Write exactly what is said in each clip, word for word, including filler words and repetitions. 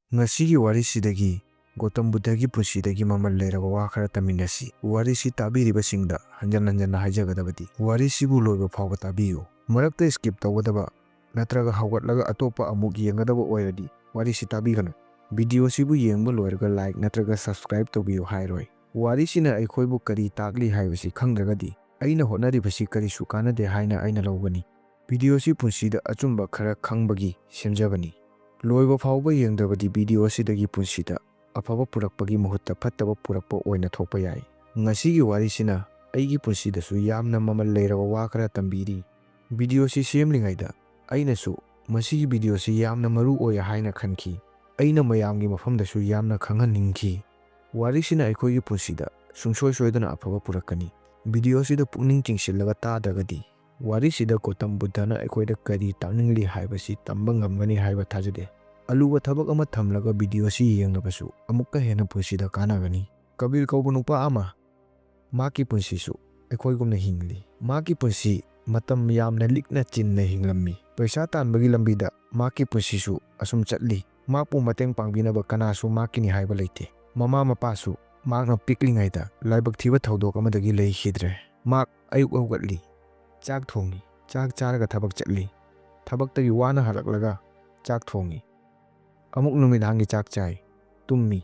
ꯉꯁꯤꯒꯤ ꯋꯥꯔꯤꯁꯤꯗꯒꯤ ꯒꯧꯇꯝ ꯕꯨꯗꯙꯒꯤ ꯄꯨꯟꯁꯤꯗꯒꯤ ꯃꯃꯜ ꯂꯩꯔꯕ ꯋꯥ ꯈꯔ ꯇꯝꯃꯤꯟꯅꯁꯤ꯫ ꯋꯥꯔꯤꯁꯤ ꯇꯥꯕꯤꯔꯤꯕꯁꯤꯡꯗ ꯍꯟꯖꯟ ꯍꯟꯖꯟꯅ ꯍꯥꯏꯖꯒꯗꯕꯗꯤ, ꯋꯥꯔꯤꯁꯤꯕꯨ ꯂꯣꯏꯕ ꯐꯥꯎꯕ ꯇꯥꯕꯤꯌꯨ꯫ ꯃꯔꯛꯇ skip ꯇꯧꯒꯗꯕ ꯅꯠꯇ꯭ꯔꯒ ꯍꯧꯒꯠꯂꯒ ꯑꯇꯣꯞꯄ ꯑꯃꯨꯛ ꯌꯦꯡꯒꯗꯕ ꯑꯣꯏꯔꯗꯤ ꯋꯥꯔꯤꯁꯤ ꯇꯥꯕꯤꯒꯅꯨ꯫ ꯚꯤꯗꯤꯑꯣꯁꯤꯕꯨ ꯌꯦꯡꯕ ꯂꯣꯏꯔꯒ like ꯅꯠꯇ꯭ꯔꯒ subscribe ꯇꯧꯕꯤꯌꯨ ꯍꯥꯏꯔꯣꯏ꯫ ꯋꯥꯔꯤꯁꯤꯅ ꯑꯩꯈꯣꯏꯕꯨ ꯀꯔꯤ ꯇꯥꯛꯂꯤ ꯍꯥꯏꯕꯁꯤ ꯈꯪꯗ꯭ꯔꯒꯗꯤ ꯑꯩꯅ ꯍꯣꯠꯅꯔꯤꯕꯁꯤ ꯀꯔꯤꯁꯨ ꯀꯥꯟꯅꯗꯦ ꯍꯥꯏꯅ ꯑꯩꯅ ꯂꯧꯒꯅꯤ꯫ ꯚꯤꯗꯤꯑꯣꯁꯤ ꯄꯨꯟꯁꯤꯗ ꯑꯆꯨꯝꯕ ꯈꯔ ꯈꯪꯕꯒꯤ ꯁꯦꯝꯖꯕꯅꯤ꯫ ꯂꯣꯏꯕ ꯐꯥꯎꯕ ꯌꯦꯡꯗ꯭ꯔꯕꯗꯤ ꯚꯤꯗꯤꯑꯣꯁꯤꯗꯒꯤ ꯄꯨꯟꯁꯤꯗ ꯑꯐꯕ ꯄꯨꯔꯛꯄꯒꯤ ꯃꯍꯨꯠꯇ ꯐꯠꯇꯕ ꯄꯨꯔꯛꯄ ꯑꯣꯏꯅ ꯊꯣꯛꯄ ꯌꯥꯏ꯫ ꯉꯁꯤꯒꯤ ꯋꯥꯔꯤꯁꯤꯅ ꯑꯩꯒꯤ ꯄꯨꯟꯁꯤꯗꯁꯨ ꯌꯥꯝꯅ ꯃꯃꯜ ꯂꯩꯔꯕ ꯋꯥ ꯈꯔ ꯇꯝꯕꯤꯔꯤ꯫ ꯚꯤꯗꯤꯑꯣꯁꯤ ꯁꯦꯝꯂꯤꯉꯩꯗ ꯑꯩꯅꯁꯨ ꯃꯁꯤꯒꯤ ꯚꯤꯗꯤꯑꯣꯁꯤ ꯌꯥꯝꯅ ꯃꯔꯨ ꯑꯣꯏ ꯍꯥꯏꯅ ꯈꯟꯈꯤ꯫ ꯑꯩꯅ ꯃꯌꯥꯝꯒꯤ ꯃꯐꯝꯗꯁꯨ ꯌꯥꯝꯅ ꯈꯪꯍꯟꯅꯤꯡꯈꯤ꯫ ꯋꯥꯔꯤꯁꯤꯅ ꯑꯩꯈꯣꯏꯒꯤ ꯄꯨꯟꯁꯤꯗ ꯁꯨꯡꯁꯣꯏ ꯁꯣꯏꯗꯅ ꯑꯐꯕ ꯄꯨꯔꯛꯀꯅꯤ꯫ ꯚꯤꯗꯤꯑꯣꯁꯤꯗ ꯄꯨꯛꯅꯤꯡ ꯆꯤꯡꯁꯤꯜꯂꯒ ꯇꯥꯗ꯭ꯔꯒꯗꯤ ꯋꯥꯔꯤꯁꯤꯗ ꯒꯧꯇꯝ ꯕꯨꯗꯙꯅ ꯑꯩꯈꯣꯏꯗ ꯀꯔꯤ ꯇꯥꯛꯅꯤꯡꯂꯤ ꯍꯥꯏꯕꯁꯤ ꯇꯝꯕ ꯉꯝꯒꯅꯤ ꯍꯥꯏꯕ ꯊꯥꯖꯗꯦ꯫ ꯑꯂꯨꯕ ꯊꯕꯛ ꯑꯃ ꯊꯝꯂꯒ ꯚꯤꯗꯤꯑꯣꯁꯤ ꯌꯦꯡꯂꯕꯁꯨ ꯑꯃꯨꯛꯀ ꯍꯦꯟꯅ ꯄꯨꯟꯁꯤꯗ ꯀꯥꯟꯅꯒꯅꯤ꯫ ꯀꯕꯤꯔ ꯀꯧꯕ ꯅꯨꯄꯥ ꯑꯃ, ꯃꯍꯥꯛꯀꯤ ꯄꯨꯟꯁꯤꯁꯨ ꯑꯩꯈꯣꯏꯒꯨꯝꯅ ꯍꯤꯡꯂꯤ꯫ ꯃꯍꯥꯛꯀꯤ ꯄꯨꯟꯁꯤ ꯃꯇꯝ ꯌꯥꯝꯅ ꯂꯤꯛꯅ ꯆꯤꯟꯅ ꯍꯤꯡꯂꯝꯃꯤ꯫ ꯄꯩꯁꯥ ꯇꯥꯟꯕꯒꯤ ꯂꯝꯕꯤꯗ ꯃꯍꯥꯛꯀꯤ ꯄꯨꯟꯁꯤꯁꯨ ꯑꯁꯨꯝ ꯆꯠꯂꯤ꯫ ꯃꯍꯥꯛꯄꯨ ꯃꯇꯦꯡ ꯄꯥꯡꯕꯤꯅꯕ ꯀꯅꯥꯁꯨ ꯃꯍꯥꯛꯀꯤꯅꯤ ꯍꯥꯏꯕ ꯂꯩꯇꯦ꯫ ꯃꯃꯥ ꯃꯄꯥꯁꯨ ꯃꯍꯥꯛꯅ ꯄꯤꯛꯂꯤꯉꯩꯗ ꯂꯥꯏꯕꯛ ꯊꯤꯕ ꯊꯧꯗꯣꯛ ꯑꯃꯗꯒꯤ ꯂꯩꯈꯤꯗ꯭ꯔꯦ꯫ ꯃꯍꯥꯛ ꯑꯌꯨꯛ ꯍꯧꯒꯠꯂꯤ, ꯆꯥꯛ ꯊꯣꯡꯉꯤ, ꯆꯥꯛ ꯆꯥꯔꯒ ꯊꯕꯛ ꯆꯠꯂꯤ, ꯊꯕꯛꯇꯒꯤ ꯋꯥꯅ ꯍꯜꯂꯛꯂꯒ ꯆꯥꯛ ꯊꯣꯡꯉꯤ, ꯑꯃꯨꯛ ꯅꯨꯃꯤꯗꯥꯡꯒꯤ ꯆꯥꯛ ꯆꯥꯏ, ꯇꯨꯝꯃꯤ꯫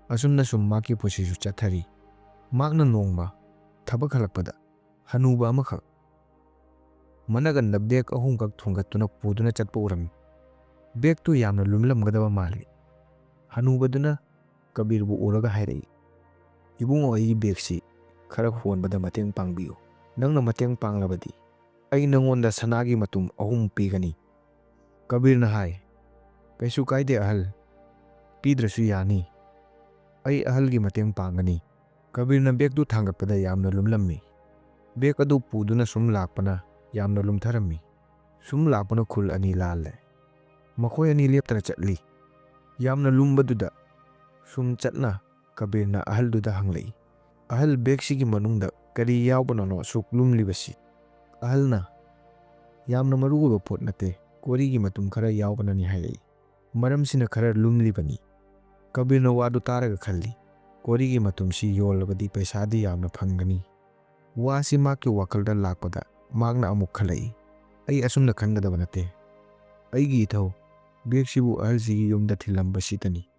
ꯑꯁꯨꯝꯅ ꯁꯨꯝ ꯃꯍꯥꯛꯀꯤ ꯄꯨꯟꯁꯤꯁꯨ ꯆꯠꯊꯔꯤ꯫ ꯃꯍꯥꯛꯅ ꯅꯣꯡꯃ ꯊꯕꯛ ꯍꯜꯂꯛꯄꯗ ꯍꯅꯨꯕ ꯑꯃꯈꯛ ꯃꯅꯒꯟꯗ ꯕꯦꯒ ꯑꯍꯨꯝꯈꯛ ꯊꯣꯡꯒꯠꯇꯨꯅ ꯄꯨꯗꯨꯅ ꯆꯠꯄ ꯎꯔꯝꯃꯤ꯫ ꯕꯦꯒꯇꯨ ꯌꯥꯝꯅ ꯂꯨꯝꯂꯝꯒꯗꯕ ꯃꯥꯜꯂꯤ꯫ ꯍꯅꯨꯕꯗꯨꯅ ꯀꯕꯤꯔꯕꯨ ꯎꯔꯒ ꯍꯥꯏꯔꯛꯏ, "ꯏꯕꯨꯡꯉꯣ, ꯑꯩꯒꯤ ꯕꯦꯒꯁꯤ ꯈꯔ ꯍꯣꯟꯕꯗ ꯃꯇꯦꯡ ꯄꯥꯡꯕꯤꯌꯨ꯫ ꯅꯪꯅ ꯃꯇꯦꯡ ꯄꯥꯡꯂꯕꯗꯤ ꯑꯩ ꯅꯪꯉꯣꯟꯗ ꯁꯅꯥꯒꯤ ꯃꯇꯨꯝ ꯑꯍꯨꯝ ꯄꯤꯒꯅꯤ꯫" ꯀꯕꯤꯔꯅ ꯍꯥꯏ, "ꯀꯩꯁꯨ ꯀꯥꯏꯗꯦ ꯑꯍꯜ, ꯄꯤꯗ꯭ꯔꯁꯨ ꯌꯥꯅꯤ꯫ ꯑꯩ ꯑꯍꯜꯒꯤ ꯃꯇꯦꯡ ꯄꯥꯡꯒꯅꯤ꯫" ꯀꯕꯤꯔꯅ ꯕꯦꯒꯇꯨ ꯊꯥꯡꯒꯠꯄꯗ ꯌꯥꯝꯅ ꯂꯨꯝꯂꯝꯃꯤ꯫ ꯕꯦꯒ ꯑꯗꯨ ꯄꯨꯗꯨꯅ ꯁꯨꯝ ꯂꯥꯛꯄꯅ ꯌꯥꯝꯅ ꯂꯨꯝꯊꯔꯝꯃꯤ꯫ ꯁꯨꯝ ꯂꯥꯛꯄꯅ ꯈꯨꯜ ꯑꯅꯤ ꯂꯥꯜꯂꯦ꯫ ꯃꯈꯣꯏ ꯑꯅꯤ ꯂꯦꯞꯇꯅ ꯆꯠꯂꯤ꯫ ꯌꯥꯝꯅ ꯂꯨꯝꯕꯗꯨꯗ ꯁꯨꯝ ꯆꯠꯅ ꯀꯕꯤꯔꯅ ꯑꯍꯜꯗꯨꯗ ꯍꯪꯂꯛꯏ, "ꯑꯍꯜ, ꯕꯦꯒꯁꯤꯒꯤ ꯃꯅꯨꯡꯗ ꯀꯔꯤ ꯌꯥꯎꯕꯅꯅꯣ ꯑꯁꯨꯛ ꯂꯨꯝꯂꯤꯕꯁꯤ?" ꯑꯍꯜꯅ, "ꯌꯥꯝꯅ ꯃꯔꯨ ꯑꯣꯏꯕ ꯄꯣꯠ ꯅꯠꯇꯦ, ꯀꯣꯔꯤꯒꯤ ꯃꯇꯨꯝ ꯈꯔ ꯌꯥꯎꯕꯅꯅꯤ" ꯍꯥꯏꯔꯛꯏ꯫ ꯃꯔꯝꯁꯤꯅ ꯈꯔ ꯂꯨꯝꯂꯤꯕꯅꯤ꯫ ꯀꯕꯤꯔꯅ ꯋꯥꯗꯨ ꯇꯥꯔꯒ ꯈꯜꯂꯤ, "ꯀꯣꯔꯤꯒꯤ ꯃꯇꯨꯝꯁꯤ ꯌꯣꯜꯂꯕꯗꯤ ꯄꯩꯁꯥꯗꯤ ꯌꯥꯝꯅ ꯐꯪꯒꯅꯤ"꯫ ꯋꯥꯁꯤ ꯃꯍꯥꯛꯀꯤ ꯋꯥꯈꯜꯗ ꯂꯥꯛꯄꯗ ꯃꯍꯥꯛꯅ ꯑꯃꯨꯛ ꯈꯜꯂꯛꯏ, "ꯑꯩ ꯑꯁꯨꯝꯅ ꯈꯟꯒꯗꯕ ꯅꯠꯇꯦ꯫ ꯑꯩꯒꯤ ꯏꯊꯧ ꯕꯦꯒꯁꯤꯕꯨ ꯑꯍꯜꯁꯤꯒꯤ ꯌꯨꯝꯗ ꯊꯤꯜꯂꯝꯕꯁꯤꯇꯅꯤ꯫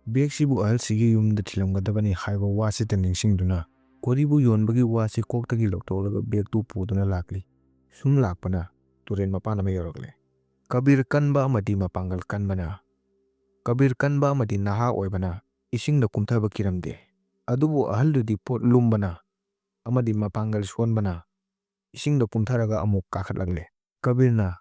ꯕꯦꯒꯁꯤꯕꯨ ꯑꯍꯜꯁꯤꯒꯤ ꯌꯨꯝꯗ ꯊꯤꯜꯂꯝꯒꯗꯕꯅꯤ" ꯍꯥꯏꯕ ꯋꯥꯁꯤꯇ ꯅꯤꯡꯁꯤꯡꯗꯨꯅ ꯀꯣꯔꯤꯕꯨ ꯌꯣꯟꯕꯒꯤ ꯋꯥꯁꯤ ꯀꯣꯛꯇꯒꯤ ꯂꯧꯊꯣꯛꯂꯒ ꯕꯦꯒꯇꯨ ꯄꯨꯗꯨꯅ ꯂꯥꯛꯂꯤ꯫ ꯁꯨꯝ ꯂꯥꯛꯄꯅ ꯇꯨꯔꯦꯟ ꯃꯄꯥꯟ ꯑꯃ ꯌꯧꯔꯛꯂꯦ꯫ ꯀꯕꯤꯔ ꯀꯟꯕ ꯑꯃꯗꯤ ꯃꯄꯥꯡꯒꯜ ꯀꯟꯕꯅ, ꯀꯕꯤꯔ ꯀꯟꯕ ꯑꯃꯗꯤ ꯅꯍꯥ ꯑꯣꯏꯕꯅ ꯏꯁꯤꯡꯗ ꯀꯨꯝꯊꯕ ꯀꯤꯔꯝꯗꯦ꯫ ꯑꯗꯨꯕꯨ ꯑꯍꯜꯗꯨꯗꯤ ꯄꯣꯠ ꯂꯨꯝꯕꯅ ꯑꯃꯗꯤ ꯃꯄꯥꯡꯒꯜ ꯁꯣꯟꯕꯅ ꯏꯁꯤꯡꯗ ꯀꯨꯝꯊꯔꯒ ꯑꯃꯨꯛ ꯀꯥꯈꯠꯂꯛꯂꯦ꯫ ꯀꯕꯤꯔꯅ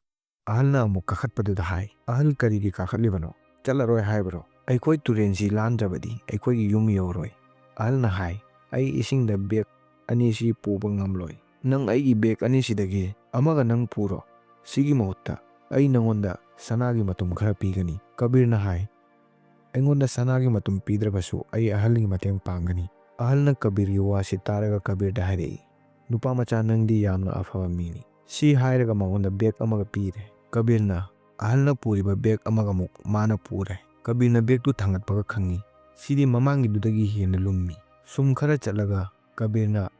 ꯑꯍꯜꯅ ꯑꯃꯨꯛ ꯀꯥꯈꯠꯄꯗꯨꯗ ꯍꯥꯏ, "ꯑꯍꯜ, ꯀꯔꯤꯒꯤ ꯀꯥꯈꯠꯂꯤꯕꯅꯣ? ꯆꯠꯂꯔꯣꯏ ꯍꯥꯏꯕ꯭ꯔꯣ? ꯑꯩꯈꯣꯏ ꯇꯨꯔꯦꯟꯁꯤ ꯂꯥꯟꯗ꯭ꯔꯕꯗꯤ ꯑꯩꯈꯣꯏꯒꯤ ꯌꯨꯝ ꯌꯧꯔꯣꯏ"꯫ ꯑꯍꯜꯅ ꯍꯥꯏ, "ꯑꯩ ꯏꯁꯤꯡꯗ ꯕꯦꯒ ꯑꯅꯤꯁꯤ ꯄꯨꯕ ꯉꯝꯂꯣꯏ꯫ ꯅꯪ ꯑꯩꯒꯤ ꯕꯦꯒ ꯑꯅꯤꯁꯤꯗꯒꯤ ꯑꯃꯒ ꯅꯪ ꯄꯨꯔꯣ꯫ ꯁꯤꯒꯤ ꯃꯍꯨꯠꯇ ꯑꯩ ꯅꯪꯉꯣꯟꯗ ꯁꯅꯥꯒꯤ ꯃꯇꯨꯝ ꯈꯔ ꯄꯤꯒꯅꯤ"꯫ ꯀꯕꯤꯔꯅ ꯍꯥꯏ, "ꯑꯩꯉꯣꯟꯗ ꯁꯅꯥꯒꯤ ꯃꯇꯨꯝ ꯄꯤꯗ꯭ꯔꯕꯁꯨ ꯑꯩ ꯑꯍꯜꯒꯤ ꯃꯇꯦꯡ ꯄꯥꯡꯒꯅꯤ"꯫ ꯑꯍꯜꯅ ꯀꯕꯤꯔꯒꯤ ꯋꯥꯁꯤ ꯇꯥꯔꯒ ꯀꯕꯤꯔꯗ ꯍꯥꯏꯔꯛꯏ, "ꯅꯨꯄꯥ ꯃꯆꯥ, ꯅꯪꯗꯤ ꯌꯥꯝꯅ ꯑꯐꯕ ꯃꯤꯅꯤ"꯫ ꯁꯤ ꯍꯥꯏꯔꯒ ꯃꯉꯣꯟꯗ ꯕꯦꯒ ꯑꯃꯒ ꯄꯤꯔꯦ꯫ ꯀꯕꯤꯔꯅ ꯑꯍꯜꯅ ꯄꯨꯔꯤꯕ ꯕꯦꯒ ꯑꯃꯒ ꯑꯃꯨꯛ ꯃꯥꯅ ꯄꯨꯔꯦ꯫ ꯀꯕꯤꯔꯅ ꯕꯦꯒꯇꯨ ꯊꯥꯡꯒꯠꯄꯒ ꯈꯪꯉꯤ, ꯁꯤꯗꯤ ꯃꯃꯥꯡꯒꯤꯗꯨꯗꯒꯤ ꯍꯦꯟꯅ ꯂꯨꯝꯃꯤ꯫ ꯁꯨꯝ ꯈꯔ ꯆꯠꯂꯒ ꯀꯕꯤꯔꯅ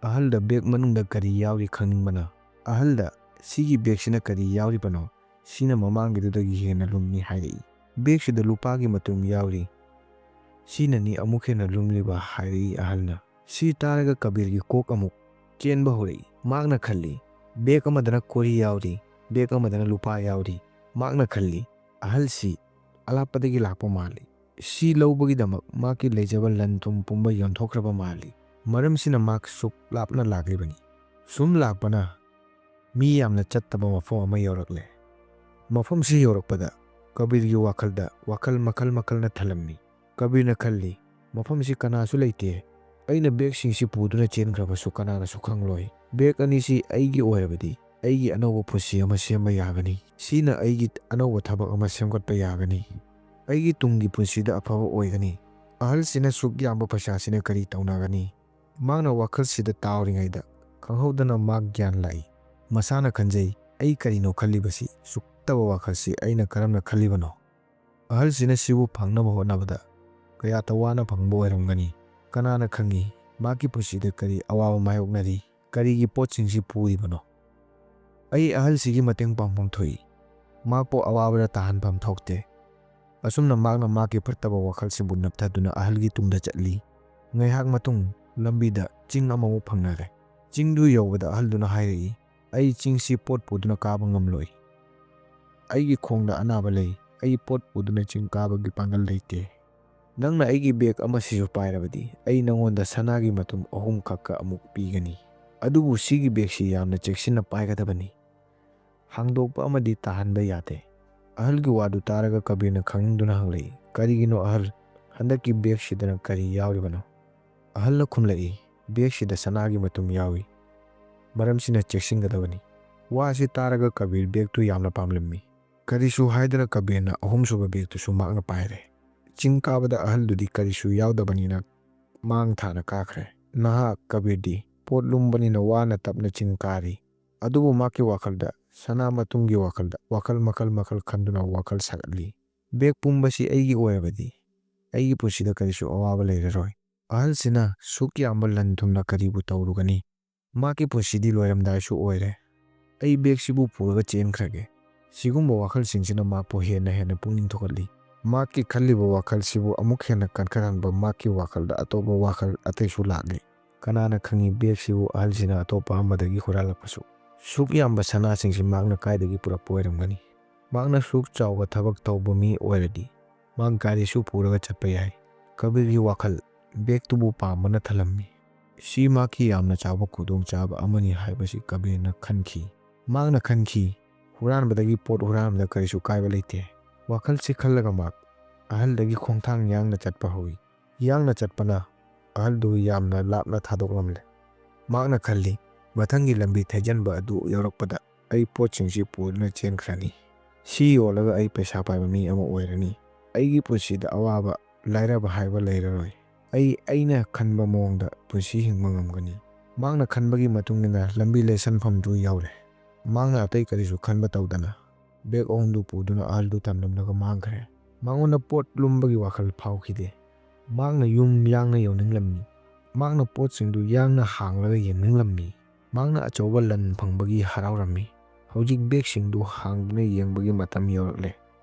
ꯑꯍꯜꯗ ꯕꯦꯒ ꯃꯅꯨꯡꯗ ꯀꯔꯤ ꯌꯥꯎꯔꯤ ꯈꯪꯅꯤꯡꯕꯅ, ꯑꯍꯜꯗ "ꯁꯤꯒꯤ ꯕꯦꯒꯁꯤꯅ ꯀꯔꯤ ꯌꯥꯎꯔꯤꯕꯅꯣ? ꯁꯤꯅ ꯃꯃꯥꯡꯒꯤꯗꯨꯗꯒꯤ ꯍꯦꯟꯅ ꯂꯨꯝꯃꯤ" ꯍꯥꯏꯔꯛꯏ꯫ "ꯕꯦꯒꯁꯤꯗ ꯂꯨꯄꯥꯒꯤ ꯃꯇꯨꯝ ꯌꯥꯎꯔꯤ, ꯁꯤꯅꯅꯤ ꯑꯃꯨꯛ ꯍꯦꯟꯅ ꯂꯨꯝꯂꯤꯕ" ꯍꯥꯏꯔꯛꯏ ꯑꯍꯜꯅ꯫ ꯁꯤ ꯇꯥꯔꯒ ꯀꯕꯤꯔꯒꯤ ꯀꯣꯛ ꯑꯃꯨꯛ ꯆꯦꯟꯕ ꯍꯧꯔꯛꯏ꯫ ꯃꯍꯥꯛꯅ ꯈꯜꯂꯤ, "ꯕꯦꯒ ꯑꯃꯗꯅ ꯀꯣꯔꯤ ꯌꯥꯎꯔꯤ, ꯕꯦꯒ ꯑꯃꯗꯅ ꯂꯨꯄꯥ ꯌꯥꯎꯔꯤ"꯫ ꯃꯍꯥꯛꯅ ꯈꯜꯂꯤ, "ꯑꯍꯜꯁꯤ ꯑꯂꯥꯞꯄꯗꯒꯤ ꯂꯥꯛꯄ ꯃꯥꯜꯂꯤ꯫ ꯁꯤ ꯂꯧꯕꯒꯤꯗꯃꯛ ꯃꯍꯥꯛꯀꯤ ꯂꯩꯖꯕ ꯂꯟ ꯊꯨꯝ ꯄꯨꯝꯕ ꯌꯣꯟꯊꯣꯛꯈ꯭ꯔꯕ ꯃꯥꯜꯂꯤ꯫ ꯃꯔꯝꯁꯤꯅ ꯃꯍꯥꯛ ꯁꯨꯛ ꯂꯥꯞꯅ ꯂꯥꯛꯂꯤꯕꯅꯤ"꯫ ꯁꯨꯝ ꯂꯥꯛꯄꯅ ꯃꯤ ꯌꯥꯝꯅ ꯆꯠꯇꯕ ꯃꯐꯝ ꯑꯃ ꯌꯧꯔꯛꯂꯦ꯫ ꯃꯐꯝꯁꯤ ꯌꯧꯔꯛꯄꯗ ꯀꯕꯤꯔꯒꯤ ꯋꯥꯈꯜꯗ ꯋꯥꯈꯜ ꯃꯈꯜ ꯃꯈꯜꯅ ꯊꯜꯂꯝꯃꯤ꯫ ꯀꯕꯤꯔꯅ ꯈꯜꯂꯤ, "ꯃꯐꯝꯁꯤ ꯀꯅꯥꯁꯨ ꯂꯩꯇꯦ꯫ ꯑꯩꯅ ꯕꯦꯒꯁꯤꯡꯁꯤ ꯄꯨꯗꯨꯅ ꯆꯦꯟꯈ꯭ꯔꯕꯁꯨ ꯀꯅꯥꯅꯁꯨ ꯈꯪꯂꯣꯏ꯫ ꯕꯦꯒ ꯑꯅꯤꯁꯤ ꯑꯩꯒꯤ ꯑꯣꯏꯔꯕꯗꯤ ꯑꯩꯒꯤ ꯑꯅꯧꯕ ꯄꯨꯟꯁꯤ ꯑꯃ ꯁꯦꯝꯕ ꯌꯥꯒꯅꯤ꯫ ꯁꯤꯅ ꯑꯩꯒꯤ ꯑꯅꯧꯕ ꯊꯕꯛ ꯑꯃ ꯁꯦꯝꯒꯠꯄ ꯌꯥꯒꯅꯤ꯫ ꯑꯩꯒꯤ ꯇꯨꯡꯒꯤ ꯄꯨꯟꯁꯤꯗ ꯑꯐꯕ ꯑꯣꯏꯒꯅꯤ꯫ ꯑꯍꯜꯁꯤꯅ ꯁꯨꯛ ꯌꯥꯝꯕ ꯄꯩꯁꯥꯁꯤꯅ ꯀꯔꯤ ꯇꯧꯅꯒꯅꯤ?" ꯃꯍꯥꯛꯅ ꯋꯥꯈꯜꯁꯤꯗ ꯇꯥꯎꯔꯤꯉꯩꯗ ꯈꯪꯍꯧꯗꯅ ꯃꯍꯥꯛ ꯒ꯭ꯌꯥꯟ ꯂꯥꯛꯏ꯫ ꯃꯁꯥꯅ ꯈꯟꯖꯩ, "ꯑꯩ ꯀꯔꯤꯅꯣ ꯈꯜꯂꯤꯕꯁꯤ? ꯁꯨꯛ ꯐꯠꯇꯕ ꯋꯥꯈꯜꯁꯤ ꯑꯩꯅ ꯀꯔꯝꯅ ꯈꯜꯂꯤꯕꯅꯣ? ꯑꯍꯜꯁꯤꯅ ꯁꯤꯕꯨ ꯐꯪꯅꯕ ꯍꯣꯠꯅꯕꯗ ꯀꯌꯥꯇ ꯋꯥꯅ ꯐꯪꯕ ꯑꯣꯏꯔꯝꯒꯅꯤ꯫ ꯀꯅꯥꯅ ꯈꯪꯏ, ꯃꯍꯥꯛꯀꯤ ꯄꯨꯟꯁꯤꯗ ꯀꯔꯤ ꯑꯋꯥꯕ ꯃꯥꯌꯣꯛꯅꯔꯤ, ꯀꯔꯤꯒꯤ ꯄꯣꯠꯁꯤꯡꯁꯤ ꯄꯨꯔꯤꯕꯅꯣ? ꯑꯩ ꯑꯍꯜꯁꯤꯒꯤ ꯃꯇꯦꯡ ꯄꯥꯡꯐꯝ ꯊꯣꯛꯏ꯫ ꯃꯍꯥꯛꯄꯨ ꯑꯋꯥꯕꯗ ꯇꯥꯍꯟꯐꯝ ꯊꯣꯛꯇꯦ꯫ ꯑꯁꯨꯝꯅ ꯃꯍꯥꯛꯅ ꯃꯍꯥꯛꯀꯤ ꯐꯠꯇꯕ ꯋꯥꯈꯜꯁꯤꯡꯕꯨ ꯅꯞꯊꯗꯨꯅ ꯑꯍꯜꯒꯤ ꯇꯨꯡꯗ ꯆꯠꯂꯤ꯫ ꯉꯥꯏꯍꯥꯛ ꯃꯇꯨꯡ ꯂꯝꯕꯤꯗ ꯆꯤꯡ ꯑꯃꯕꯨ ꯐꯪꯅꯔꯦ꯫ ꯆꯤꯡꯗꯨ ꯌꯧꯕꯗ ꯑꯍꯜꯗꯨꯅ ꯍꯥꯏꯔꯛꯏ, "ꯑꯩ ꯆꯤꯡꯁꯤ ꯄꯣꯠ ꯄꯨꯗꯨꯅ ꯀꯥꯕ ꯉꯝꯂꯣꯏ꯫ ꯑꯩꯒꯤ ꯈꯣꯡꯗ ꯑꯅꯥꯕ ꯂꯩ꯫ ꯑꯩ ꯄꯣꯠ ꯄꯨꯗꯨꯅ ꯆꯤꯡ ꯀꯥꯕꯒꯤ ꯄꯥꯡꯒꯜ ꯂꯩꯇꯦ꯫ ꯅꯪꯅ ꯑꯩꯒꯤ ꯕꯦꯒ ꯑꯃꯁꯤꯁꯨ ꯄꯥꯏꯔꯕꯗꯤ ꯑꯩ ꯅꯉꯣꯟꯗ ꯁꯅꯥꯒꯤ ꯃꯇꯨꯝ ꯑꯍꯨꯝ ꯈꯛꯀ ꯑꯃꯨꯛ ꯄꯤꯒꯅꯤ꯫ ꯑꯗꯨꯕꯨ ꯁꯤꯒꯤ ꯕꯦꯒꯁꯤ ꯌꯥꯝꯅ ꯆꯦꯛꯁꯤꯟꯅ ꯄꯥꯏꯒꯗꯕꯅꯤ꯫ ꯍꯥꯡꯗꯣꯛꯄ ꯑꯃꯗꯤ ꯇꯥꯍꯟꯕ ꯌꯥꯗꯦ꯫" ꯑꯍꯜꯒꯤ ꯋꯥꯗꯨ ꯇꯥꯔꯒ ꯀꯕꯤꯔꯅ ꯈꯪꯅꯤꯡꯗꯨꯅ ꯍꯪꯂꯛꯏ, "ꯀꯔꯤꯒꯤꯅꯣ ꯑꯍꯜ? ꯍꯟꯗꯛꯀꯤ ꯕꯦꯒꯁꯤꯗꯅ ꯀꯔꯤ ꯌꯥꯎꯔꯤꯕꯅꯣ?" ꯑꯍꯜꯅ ꯈꯨꯝꯂꯛꯏ, "ꯕꯦꯒꯁꯤꯗ ꯁꯅꯥꯒꯤ ꯃꯇꯨꯝ ꯌꯥꯎꯏ꯫ ꯃꯔꯝꯁꯤꯅ ꯆꯦꯛꯁꯤꯟꯒꯗꯕꯅꯤ꯫" ꯋꯥꯁꯤ ꯇꯥꯔꯒ ꯀꯕꯤꯔ ꯕꯦꯒꯇꯨ ꯌꯥꯝꯅ ꯄꯥꯝꯂꯝꯃꯤ꯫ ꯀꯔꯤꯁꯨ ꯍꯥꯏꯗꯅ ꯀꯕꯤꯔꯅ ꯑꯍꯨꯝꯁꯨꯕ ꯕꯦꯒꯇꯨꯁꯨ ꯃꯍꯥꯛꯅ ꯄꯥꯏꯔꯦ꯫ ꯆꯤꯡ ꯀꯥꯕꯗ ꯑꯍꯜꯗꯨꯗꯤ ꯀꯔꯤꯁꯨ ꯌꯥꯎꯗꯕꯅꯤꯅ ꯃꯥꯡ ꯊꯥꯅ ꯀꯥꯈ꯭ꯔꯦ꯫ ꯅꯍꯥ ꯀꯕꯤꯔꯗꯤ ꯄꯣꯠ ꯂꯨꯝꯕꯅꯤꯅ ꯋꯥꯅ ꯇꯞꯅ ꯆꯤꯡ ꯀꯥꯔꯤ꯫ ꯑꯗꯨꯕꯨ ꯃꯍꯥꯛꯀꯤ ꯋꯥꯈꯜꯗ ꯁꯅꯥ ꯃꯇꯨꯝꯒꯤ ꯋꯥꯈꯜꯗ ꯋꯥꯈꯜ ꯃꯈꯜ ꯃꯈꯜ ꯈꯟꯗꯨꯅ ꯋꯥꯈꯜ ꯁꯥꯒꯠꯂꯤ꯫ "ꯕꯦꯒ ꯄꯨꯝꯕꯁꯤ ꯑꯩꯒꯤ ꯑꯣꯏꯔꯕꯗꯤ ꯑꯩꯒꯤ ꯄꯨꯟꯁꯤꯗ ꯀꯔꯤꯁꯨ ꯑꯋꯥꯕ ꯂꯩꯔꯔꯣꯏ꯫ ꯑꯍꯜꯁꯤꯅ ꯁꯨꯛ ꯌꯥꯝꯕ ꯂꯟ ꯊꯨꯝꯅ ꯀꯔꯤꯕꯨ ꯇꯧꯔꯨꯒꯅꯤ? ꯃꯍꯥꯛꯀꯤ ꯄꯨꯟꯁꯤꯗꯤ ꯂꯣꯏꯔꯝꯗꯥꯏꯁꯨ ꯑꯣꯏꯔꯦ꯫ ꯑꯩ ꯕꯦꯒꯁꯤꯕꯨ ꯄꯨꯔꯒ ꯆꯦꯟꯈ꯭ꯔꯒꯦ꯫" ꯁꯤꯒꯨꯝꯕ ꯋꯥꯈꯜꯁꯤꯡꯁꯤꯅ ꯃꯍꯥꯛꯄꯨ ꯍꯦꯟꯅ ꯍꯦꯟꯅ ꯄꯨꯛꯅꯤꯡ ꯊꯧꯒꯠꯂꯤ꯫ ꯃꯍꯥꯛꯀꯤ ꯈꯜꯂꯤꯕ ꯋꯥꯈꯜꯁꯤꯕꯨ ꯑꯃꯨꯛ ꯍꯦꯟꯅ ꯀꯟꯈꯠꯍꯟꯕ ꯃꯍꯥꯛꯀꯤ ꯋꯥꯈꯜꯗ ꯑꯇꯣꯞꯄ ꯋꯥꯈꯜ ꯑꯇꯩꯁꯨ ꯂꯥꯛꯂꯤ꯫ ꯀꯅꯥꯅ ꯈꯪꯏ, ꯕꯦꯒꯁꯤꯕꯨ ꯑꯍꯜꯁꯤꯅ ꯑꯇꯣꯞꯄ ꯑꯃꯗꯒꯤ ꯍꯨꯔꯥꯜꯂꯛꯄꯁꯨ? ꯁꯨꯛ ꯌꯥꯝꯕ ꯁꯅꯥꯁꯤꯡꯁꯤ ꯃꯍꯥꯛꯅ ꯀꯥꯏꯗꯒꯤ ꯄꯨꯔꯛꯄ ꯑꯣꯏꯔꯝꯒꯅꯤ? ꯃꯍꯥꯛꯅ ꯁꯨꯛ ꯆꯥꯎꯕ ꯊꯕꯛ ꯇꯧꯕ ꯃꯤ ꯑꯣꯏꯔꯗꯤ ꯃꯍꯥꯛ ꯒꯥꯔꯤꯁꯨ ꯄꯨꯔꯒ ꯆꯠꯄ ꯌꯥꯏ꯫ ꯀꯕꯤꯔꯒꯤ ꯋꯥꯈꯜ ꯕꯦꯒꯇꯨꯕꯨ ꯄꯥꯝꯕꯅ ꯊꯜꯂꯝꯃꯤ꯫ ꯁꯤ ꯃꯍꯥꯛꯀꯤ ꯌꯥꯝꯅ ꯆꯥꯎꯕ ꯈꯨꯗꯣꯡꯆꯥꯕ ꯑꯃꯅꯤ ꯍꯥꯏꯕꯁꯤ ꯀꯕꯤꯔꯅ ꯈꯟꯈꯤ꯫ ꯃꯍꯥꯛꯅ ꯈꯟꯈꯤ, "ꯍꯨꯔꯥꯟꯕꯗꯒꯤ ꯄꯣꯠ ꯍꯨꯔꯥꯟꯕꯗ ꯀꯔꯤꯁꯨ ꯀꯥꯏꯕ ꯂꯩꯇꯦ꯫" ꯋꯥꯈꯜꯁꯤ ꯈꯜꯂꯒ ꯃꯍꯥꯛ ꯑꯍꯜꯗꯒꯤ ꯈꯣꯡꯊꯥꯡ ꯌꯥꯡꯅ ꯆꯠꯄ ꯍꯧꯏ꯫ ꯌꯥꯡꯅ ꯆꯠꯄꯅ ꯑꯍꯜꯗꯨ ꯌꯥꯝꯅ ꯂꯥꯞꯅ ꯊꯥꯗꯣꯛꯂꯝꯂꯦ꯫ ꯃꯍꯥꯛꯅ ꯈꯜꯂꯤ, "ꯃꯊꯪꯒꯤ ꯂꯝꯕꯤ ꯊꯩꯖꯤꯟꯕ ꯑꯗꯨ ꯌꯧꯔꯛꯄꯗ ꯑꯩ ꯄꯣꯠꯁꯤꯡꯁꯤ ꯄꯨꯗꯨꯅ ꯆꯦꯟꯈ꯭ꯔꯅꯤ꯫ ꯁꯤ ꯌꯣꯜꯂꯒ ꯑꯩ ꯄꯩꯁꯥ ꯄꯥꯏꯕ ꯃꯤ ꯑꯃ ꯑꯣꯏꯔꯅꯤ꯫ ꯑꯩꯒꯤ ꯄꯨꯟꯁꯤꯗ ꯑꯋꯥꯕ, ꯂꯥꯏꯔꯕ ꯍꯥꯏꯕ ꯂꯩꯔꯔꯣꯏ꯫ ꯑꯩ ꯑꯩꯅ ꯈꯟꯕ ꯃꯑꯣꯡꯗ ꯄꯨꯟꯁꯤ ꯍꯤꯡꯕ ꯉꯝꯒꯅꯤ꯫" ꯃꯍꯥꯛꯅ ꯈꯟꯕꯒꯤ ꯃꯇꯨꯡ ꯏꯟꯅ ꯂꯝꯕꯤ ꯂꯦꯟꯁꯟꯐꯝꯗꯨ ꯌꯧꯔꯦ꯫ ꯃꯍꯥꯛꯅ ꯑꯇꯩ ꯀꯔꯤꯁꯨ ꯈꯟꯕ ꯇꯧꯗꯅ ꯕꯦꯒ ꯑꯍꯨꯝꯗꯨ ꯄꯨꯗꯨꯅ ꯑꯍꯜꯗꯨ ꯇꯝꯂꯝꯂꯒ ꯃꯥꯡꯈ꯭ꯔꯦ꯫ ꯃꯉꯣꯟꯗ ꯄꯣꯠ ꯂꯨꯝꯕꯒꯤ ꯋꯥꯈꯜ ꯐꯥꯎꯈꯤꯗꯦ꯫ ꯃꯍꯥꯛꯅ ꯌꯨꯝ ꯌꯥꯡꯅ ꯌꯧꯅꯤꯡꯂꯝꯃꯤ꯫ ꯃꯍꯥꯛꯅ ꯄꯣꯠꯁꯤꯡꯗꯨ ꯌꯥꯡꯅ ꯍꯥꯡꯂꯒ ꯌꯦꯡꯅꯤꯡꯂꯝꯃꯤ꯫ ꯃꯍꯥꯛꯅ ꯑꯆꯧꯕ ꯂꯟ ꯐꯪꯕꯒꯤ ꯍꯔꯥꯎꯔꯝꯃꯤ꯫ ꯍꯧꯖꯤꯛ ꯕꯦꯒꯁꯤꯡꯗꯨ ꯍꯥꯡꯗꯨꯅ ꯌꯦꯡꯕꯒꯤ ꯃꯇꯝ ꯌꯧꯔꯛꯂꯦ꯫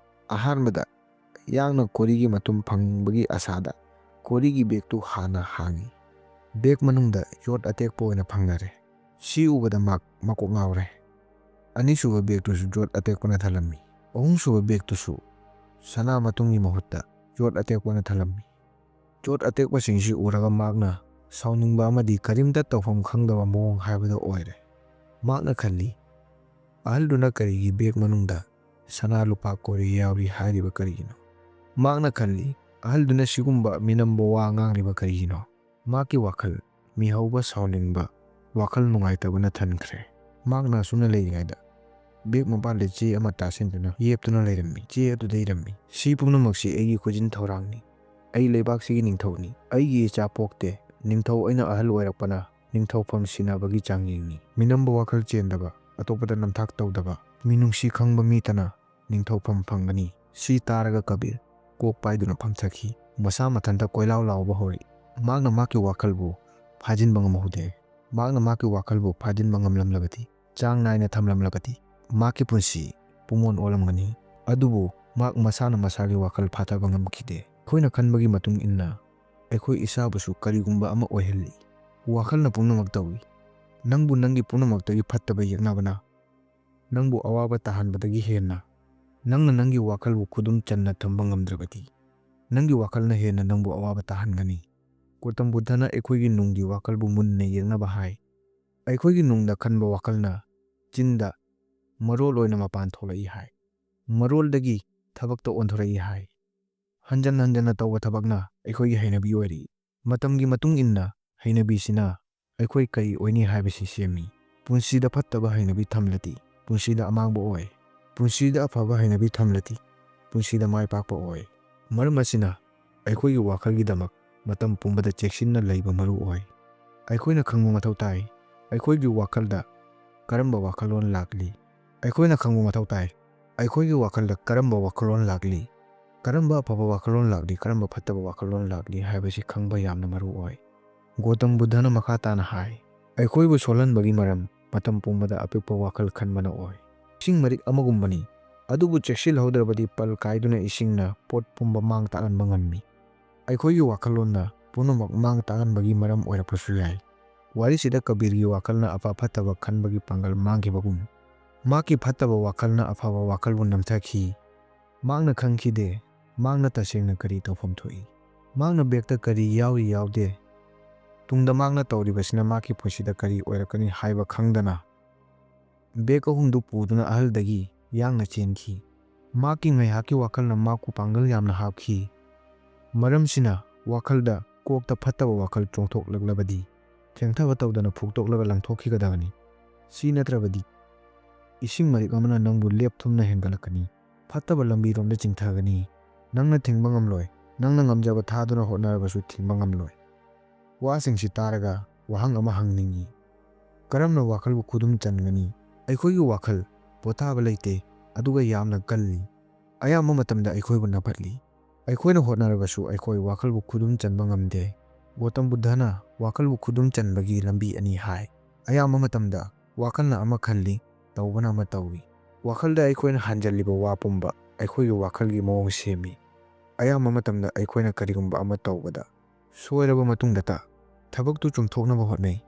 ꯑꯍꯥꯟꯕꯗ ꯌꯥꯡꯅ ꯀꯣꯔꯤꯒꯤ ꯃꯇꯨꯝ ꯐꯪꯕꯒꯤ ꯑꯁꯥꯗ ꯀꯣꯔꯤꯒꯤ ꯕꯦꯒꯇꯨ ꯍꯥꯟꯅ ꯍꯥꯡꯏ꯫ ꯕꯦꯒ ꯃꯅꯨꯡꯗ ꯌꯣꯠ ꯑꯇꯦꯛꯄ ꯑꯣꯏꯅ ꯐꯪꯅꯔꯦ꯫ ꯁꯤ ꯎꯕꯗ ꯃꯍꯥꯛ ꯃꯀꯣꯛ ꯉꯥꯎꯔꯦ꯫ ꯑꯅꯤꯁꯨꯕ ꯕꯦꯒꯇꯨꯁꯨ ꯌꯣꯠ ꯑꯇꯦꯛꯄꯅ ꯊꯜꯂꯝꯃꯤ꯫ ꯑꯍꯨꯝꯁꯨꯕ ꯕꯦꯒꯇꯨꯁꯨ ꯁꯅꯥ ꯃꯇꯨꯝꯒꯤ ꯃꯍꯨꯠꯇ ꯌꯣꯠ ꯑꯇꯦꯛꯄꯅ ꯊꯜꯂꯝꯃꯤ꯫ ꯌꯣꯠ ꯑꯇꯦꯛꯄꯁꯤꯡꯁꯤ ꯎꯔꯒ ꯃꯍꯥꯛꯅ ꯁꯥꯎꯅꯤꯡꯕ ꯑꯃꯗꯤ ꯀꯔꯤꯝꯇ ꯇꯧꯐꯝ ꯈꯪꯗꯕ ꯃꯑꯣꯡ ꯍꯥꯏꯕꯗꯨ ꯑꯣꯏꯔꯦ꯫ ꯃꯍꯥꯛꯅ ꯈꯜꯂꯤ, "ꯑꯍꯜꯗꯨꯅ ꯀꯔꯤꯒꯤ ꯕꯦꯒ ꯃꯅꯨꯡꯗ ꯁꯅꯥ ꯂꯨꯄꯥ ꯀꯣꯔꯤ ꯌꯥꯎꯔꯤ ꯍꯥꯏꯔꯤꯕ ꯀꯔꯤꯒꯤꯅꯣ?" ꯃꯍꯥꯛꯅ ꯈꯜꯂꯤ, "ꯑꯍꯜꯗꯨꯅ ꯁꯤꯒꯨꯝꯕ ꯃꯤꯅꯝꯕ ꯋꯥ ꯉꯥꯡꯂꯤꯕ ꯀꯔꯤꯒꯤꯅꯣ?" ꯃꯍꯥꯛꯀꯤ ꯋꯥꯈꯜ ꯃꯤꯍꯧꯕ, ꯁꯥꯎꯅꯤꯡꯕ, ꯋꯥꯈꯜ ꯅꯨꯡꯉꯥꯏꯇꯕꯅ ꯊꯟꯈ꯭ꯔꯦ꯫ ꯃꯍꯥꯛꯅ ꯑꯁꯨꯝꯅ ꯂꯩꯔꯤꯉꯩꯗ ꯕꯦꯒ ꯃꯄꯥꯟꯗ ꯆꯦ ꯑꯃ ꯇꯥꯁꯤꯟꯗꯨꯅ ꯌꯦꯞꯇꯨꯅ ꯂꯩꯔꯝꯃꯤ꯫ ꯆꯦ ꯑꯗꯨꯗ ꯏꯔꯝꯃꯤ, "ꯁꯤ ꯄꯨꯝꯅꯃꯛꯁꯤ ꯑꯩꯒꯤ ꯈꯨꯖꯤꯟ ꯊꯧꯔꯥꯡꯅꯤ꯫ ꯑꯩ ꯂꯩꯕꯥꯛꯁꯤꯒꯤ ꯅꯤꯡꯊꯧꯅꯤ꯫ ꯑꯩꯒꯤ ꯏꯆꯥ ꯄꯣꯛꯇꯦ꯫ ꯅꯤꯡꯊꯧ ꯑꯩꯅ ꯑꯍꯜ ꯑꯣꯏꯔꯛꯄꯅ ꯅꯤꯡꯊꯧꯐꯝ ꯁꯤꯟꯅꯕꯒꯤ ꯆꯥꯡꯌꯦꯡꯅꯤ꯫ ꯃꯤꯅꯝꯕ ꯋꯥꯈꯜ ꯆꯦꯟꯗꯕ, ꯑꯇꯣꯞꯄꯗ ꯅꯝꯊꯥꯛ ꯇꯧꯗꯕ, ꯃꯤꯅꯨꯡꯁꯤ ꯈꯪꯕ ꯃꯤꯇꯅ ꯅꯤꯡꯊꯧꯐꯝ ꯐꯪꯒꯅꯤ꯫" ꯁꯤ ꯇꯥꯔꯒ ꯀꯕꯤꯔ ꯀꯣꯛ ꯄꯥꯏꯗꯨꯅ ꯐꯝꯊꯈꯤ꯫ ꯃꯁꯥ ꯃꯊꯟꯇ ꯀꯣꯏꯂꯥꯎ ꯂꯥꯎꯕ ꯍꯧꯔꯛꯏ꯫ ꯃꯍꯥꯛꯅ ꯃꯍꯥꯛꯀꯤ ꯋꯥꯈꯜꯕꯨ ꯐꯥꯖꯤꯟꯕ ꯉꯝꯍꯧꯗꯦ꯫ ꯃꯍꯥꯛꯅ ꯃꯍꯥꯛꯀꯤ ꯋꯥꯈꯜꯕꯨ ꯐꯥꯖꯤꯟꯕ ꯉꯝꯂꯝꯂꯕꯗꯤ, ꯆꯥꯡ ꯅꯥꯏꯅ ꯊꯝꯂꯝꯂꯕꯗꯤ, ꯃꯍꯥꯛꯀꯤ ꯄꯨꯟꯁꯤ ꯄꯨꯡꯑꯣꯟ ꯑꯣꯜꯂꯝꯒꯅꯤ꯫ ꯑꯗꯨꯕꯨ ꯃꯍꯥꯛ ꯃꯁꯥꯅ ꯃꯁꯥꯒꯤ ꯋꯥꯈꯜ ꯐꯥꯊꯕ ꯉꯝꯈꯤꯗꯦ꯫ ꯑꯩꯈꯣꯏꯅ ꯈꯟꯕꯒꯤ ꯃꯇꯨꯡ ꯏꯟꯅ ꯑꯩꯈꯣꯏ ꯏꯁꯥꯕꯨꯁꯨ ꯀꯔꯤꯒꯨꯝꯕ ꯑꯃ ꯑꯣꯏꯍꯜꯂꯤ꯫ ꯋꯥꯈꯜꯅ ꯄꯨꯝꯅꯃꯛ ꯇꯧꯏ꯫ ꯅꯪꯕꯨ ꯅꯪꯒꯤ ꯄꯨꯝꯅꯃꯛꯇꯒꯤ ꯐꯠꯇꯕ ꯌꯦꯛꯅꯕꯅ ꯅꯪꯕꯨ ꯑꯋꯥꯕ ꯇꯥꯍꯟꯕꯗꯒꯤ ꯍꯦꯟꯅ ꯅꯪꯅ ꯅꯪꯒꯤ ꯋꯥꯈꯜꯕꯨ ꯈꯨꯗꯨꯝ ꯆꯟꯅ ꯊꯝꯕ ꯉꯝꯗ꯭ꯔꯕꯗꯤ, ꯅꯪꯒꯤ ꯋꯥꯈꯜꯅ ꯍꯦꯟꯅ ꯅꯪꯕꯨ ꯑꯋꯥꯕ ꯇꯥꯍꯟꯒꯅꯤ꯫ ꯒꯣꯇꯝ ꯕꯨꯗꯙꯅ ꯑꯩꯈꯣꯏꯒꯤ ꯅꯨꯡꯒꯤ ꯋꯥꯈꯜꯕꯨ ꯃꯨꯟꯅ ꯌꯦꯡꯅꯕ ꯍꯥꯏ꯫ ꯑꯩꯈꯣꯏꯒꯤ ꯅꯨꯡꯗ ꯈꯟꯕ ꯋꯥꯈꯜꯅ ꯆꯤꯟꯗ ꯃꯔꯣꯜ ꯑꯣꯏꯅ ꯃꯄꯥꯟ ꯊꯣꯛꯂꯛꯏ ꯍꯥꯏ꯫ ꯃꯔꯣꯜꯗꯒꯤ ꯊꯕꯛꯇ ꯑꯣꯟꯊꯣꯔꯛꯏ ꯍꯥꯏ꯫ ꯍꯟꯖꯟ ꯍꯟꯖꯟꯅ ꯇꯧꯕ ꯊꯕꯛꯅ ꯑꯩꯈꯣꯏꯒꯤ ꯍꯩꯅꯕꯤ ꯑꯣꯏꯔꯛꯏ꯫ ꯃꯇꯝꯒꯤ ꯃꯇꯨꯡ ꯏꯟꯅ ꯍꯩꯅꯕꯤꯁꯤꯅ ꯑꯩꯈꯣꯏ ꯀꯔꯤ ꯑꯣꯏꯅꯤ ꯍꯥꯏꯕꯁꯤ ꯁꯦꯝꯃꯤ꯫ ꯄꯨꯟꯁꯤꯗ ꯐꯠꯇꯕ ꯍꯩꯅꯕꯤ ꯊꯝꯂꯗꯤ ꯄꯨꯟꯁꯤꯗ ꯑꯃꯥꯡꯕ ꯑꯣꯏ꯫ ꯄꯨꯟꯁꯤꯗ ꯑꯐꯕ ꯍꯩꯅꯕꯤ ꯊꯝꯂꯗꯤ ꯄꯨꯟꯁꯤꯗ ꯃꯥꯏ ꯄꯥꯛꯄ ꯑꯣꯏ꯫ ꯃꯔꯝ ꯑꯁꯤꯅ ꯑꯩꯈꯣꯏꯒꯤ ꯋꯥꯈꯜꯒꯤꯗꯃꯛ ꯃꯇꯝ ꯄꯨꯝꯕꯗ ꯆꯦꯛꯁꯤꯟꯅ ꯂꯩꯕ ꯃꯔꯨ ꯑꯣꯏ꯫ ꯑꯩꯈꯣꯏꯅ ꯈꯪꯕ ꯃꯊꯧ ꯇꯥꯏ, ꯑꯩꯈꯣꯏꯒꯤ ꯋꯥꯈꯜꯗ ꯀꯔꯝꯕ ꯋꯥꯈꯜꯂꯣꯟ ꯂꯥꯛꯂꯤ꯫ ꯑꯩꯈꯣꯏꯅ ꯈꯪꯕ ꯃꯊꯧ ꯇꯥꯏ, ꯑꯩꯈꯣꯏꯒꯤ ꯋꯥꯈꯜꯗ ꯀꯔꯝꯕ ꯋꯥꯈꯜꯂꯣꯟ ꯂꯥꯛꯂꯤ, ꯀꯔꯝꯕ ꯑꯐꯕ ꯋꯥꯈꯜꯂꯣꯟ ꯂꯥꯛꯂꯤ, ꯀꯔꯝꯕ ꯐꯠꯇꯕ ꯋꯥꯈꯜꯂꯣꯟ ꯂꯥꯛꯂꯤ ꯍꯥꯏꯕꯁꯤ ꯈꯪꯕ ꯌꯥꯝꯅ ꯃꯔꯨ ꯑꯣꯏ꯫ ꯒꯣꯇꯝ ꯕꯨꯗꯙꯅ ꯃꯈꯥ ꯇꯥꯅ ꯍꯥꯏ, ꯑꯩꯈꯣꯏꯕꯨ ꯁꯣꯜꯍꯟꯕꯒꯤ ꯃꯔꯝ ꯃꯇꯝ ꯄꯨꯝꯕꯗ ꯑꯄꯤꯛꯄ ꯋꯥꯈꯜ ꯈꯟꯕꯅ ꯑꯣꯏ꯫ ꯏꯁꯤꯡ ꯃꯔꯤꯛ ꯑꯃꯒꯨꯝꯕꯅꯤ, ꯑꯗꯨꯕꯨ ꯆꯦꯛꯁꯤꯜꯍꯧꯗ꯭ꯔꯕꯗꯤ ꯄꯜ ꯀꯥꯏꯗꯨꯅ ꯏꯁꯤꯡꯅ ꯄꯣꯠ ꯄꯨꯝꯕ ꯃꯥꯡ ꯇꯥꯛꯍꯟꯕ ꯉꯝꯃꯤ꯫ ꯑꯩꯈꯣꯏꯒꯤ ꯋꯥꯈꯜꯂꯣꯟꯅ ꯄꯨꯝꯅꯃꯛ ꯃꯥꯡ ꯇꯥꯛꯍꯟꯕꯒꯤ ꯃꯔꯝ ꯑꯣꯏꯔꯛꯄꯁꯨ ꯌꯥꯏ꯫ ꯋꯥꯔꯤꯁꯤꯗ ꯀꯕꯤꯔꯒꯤ ꯋꯥꯈꯜꯅ ꯑꯐ ꯐꯠꯇꯕ ꯈꯟꯕꯒꯤ ꯄꯥꯡꯒꯜ ꯃꯥꯡꯈꯤꯕꯒꯨꯝ, ꯃꯍꯥꯛꯀꯤ ꯐꯠꯇꯕ ꯋꯥꯈꯜꯅ ꯑꯐꯕ ꯋꯥꯈꯜꯕꯨ ꯅꯝꯊꯈꯤ꯫ ꯃꯍꯥꯛꯅ ꯈꯪꯈꯤꯗꯦ, ꯃꯍꯥꯛꯅ ꯇꯁꯦꯡꯅ ꯀꯔꯤ ꯇꯧꯐꯝ ꯊꯣꯛꯏ, ꯃꯍꯥꯛꯅ ꯕꯦꯒꯇ ꯀꯔꯤ ꯌꯥꯎꯔꯤ ꯌꯥꯎꯗꯦ, ꯇꯨꯡꯗ ꯃꯍꯥꯛꯅ ꯇꯧꯔꯤꯕꯁꯤꯅ ꯃꯍꯥꯛꯀꯤ ꯄꯨꯟꯁꯤꯗ ꯀꯔꯤ ꯑꯣꯏꯔꯛꯀꯅꯤ ꯍꯥꯏꯕ ꯈꯪꯗꯅ, ꯕꯦꯒ ꯑꯍꯨꯝꯗꯨ ꯄꯨꯗꯨꯅ ꯑꯍꯜꯗꯒꯤ ꯌꯥꯡꯅ ꯆꯦꯟꯈꯤ꯫ ꯃꯍꯥꯛꯀꯤ ꯉꯥꯏꯍꯥꯛꯀꯤ ꯋꯥꯈꯜꯅ ꯃꯍꯥꯛꯄꯨ ꯄꯥꯡꯒꯜ ꯌꯥꯝꯅ ꯍꯥꯞꯈꯤ꯫ ꯃꯔꯝꯁꯤꯅ, ꯋꯥꯈꯜꯗ, ꯀꯣꯛꯇ ꯐꯠꯇꯕ ꯋꯥꯈꯜ ꯆꯣꯡꯊꯣꯛꯂꯛꯂꯕꯗꯤ, ꯊꯦꯡꯊꯕ ꯇꯧꯗꯅ ꯐꯨꯛꯇꯣꯛꯂꯒ ꯂꯪꯊꯣꯛꯈꯤꯒꯗꯕꯅꯤ꯫ ꯁꯤ ꯅꯠꯇ꯭ꯔꯕꯗꯤ, ꯏꯁꯤꯡ ꯃꯔꯤꯛ ꯑꯃꯅ ꯅꯪꯕꯨ ꯂꯦꯞꯊꯨꯝꯅ ꯍꯦꯟꯒꯠꯂꯛꯀꯅꯤ, ꯐꯠꯇꯕ ꯂꯝꯕꯤꯔꯣꯝꯗ ꯆꯤꯡꯊꯒꯅꯤ꯫ ꯅꯪꯅ ꯊꯤꯡꯕ ꯉꯝꯂꯣꯏ, ꯅꯪꯅ ꯉꯝꯖꯕ ꯊꯥꯗꯨꯅ ꯍꯣꯠꯅꯔꯕꯁꯨ ꯊꯤꯡꯕ ꯉꯝꯂꯣꯏ꯫ ꯋꯥꯁꯤꯡꯁꯤ ꯇꯥꯔꯒ ꯋꯥꯍꯪ ꯑꯃ ꯍꯪꯅꯤꯡꯏ, ꯀꯔꯝꯅ ꯋꯥꯈꯜꯕꯨ ꯈꯨꯗꯨꯝ ꯆꯟꯒꯅꯤ? ꯑꯩꯈꯣꯏꯒꯤ ꯋꯥꯈꯜ ꯄꯣꯊꯥꯕ ꯂꯩꯇꯦ, ꯑꯗꯨꯒ ꯌꯥꯝꯅ ꯀꯜꯂꯤ꯫ ꯑꯌꯥꯝꯕ ꯃꯇꯝꯗ ꯑꯩꯈꯣꯏꯕꯨ ꯅꯞꯍꯠꯂꯤ꯫ ꯑꯩꯈꯣꯏꯅ ꯍꯣꯠꯅꯔꯕꯁꯨ ꯑꯩꯈꯣꯏ ꯋꯥꯈꯜꯕꯨ ꯈꯨꯗꯨꯝ ꯆꯟꯕ ꯉꯝꯗꯦ꯫ ꯒꯣꯇꯝ ꯕꯨꯗꯙꯅ ꯋꯥꯈꯜꯕꯨ ꯈꯨꯗꯨꯝ ꯆꯟꯕꯒꯤ ꯂꯝꯕꯤ ꯑꯅꯤ ꯍꯥꯏ꯫ ꯑꯌꯥꯝꯕ ꯃꯇꯝꯗ ꯋꯥꯈꯜꯅ ꯑꯃ ꯈꯜꯂꯤ, ꯇꯧꯕꯅ ꯑꯃ ꯇꯧꯏ꯫ ꯋꯥꯈꯜꯗ ꯑꯩꯈꯣꯏꯅ ꯍꯟꯖꯜꯂꯤꯕ ꯋꯥ ꯄꯨꯝꯕ ꯑꯩꯈꯣꯏꯒꯤ ꯋꯥꯈꯜꯒꯤ ꯃꯑꯣꯡ ꯁꯦꯝꯃꯤ꯫ ꯑꯌꯥꯝꯕ ꯃꯇꯝꯗ ꯑꯩꯈꯣꯏꯅ ꯀꯔꯤꯒꯨꯝꯕ ꯑꯃ ꯇꯧꯕꯗ ꯁꯣꯏꯔꯕ ꯃꯇꯨꯡꯗꯇ ꯊꯕꯛꯇꯨ ꯆꯨꯝꯊꯣꯛꯅꯕ ꯍꯣꯠꯅꯩ꯫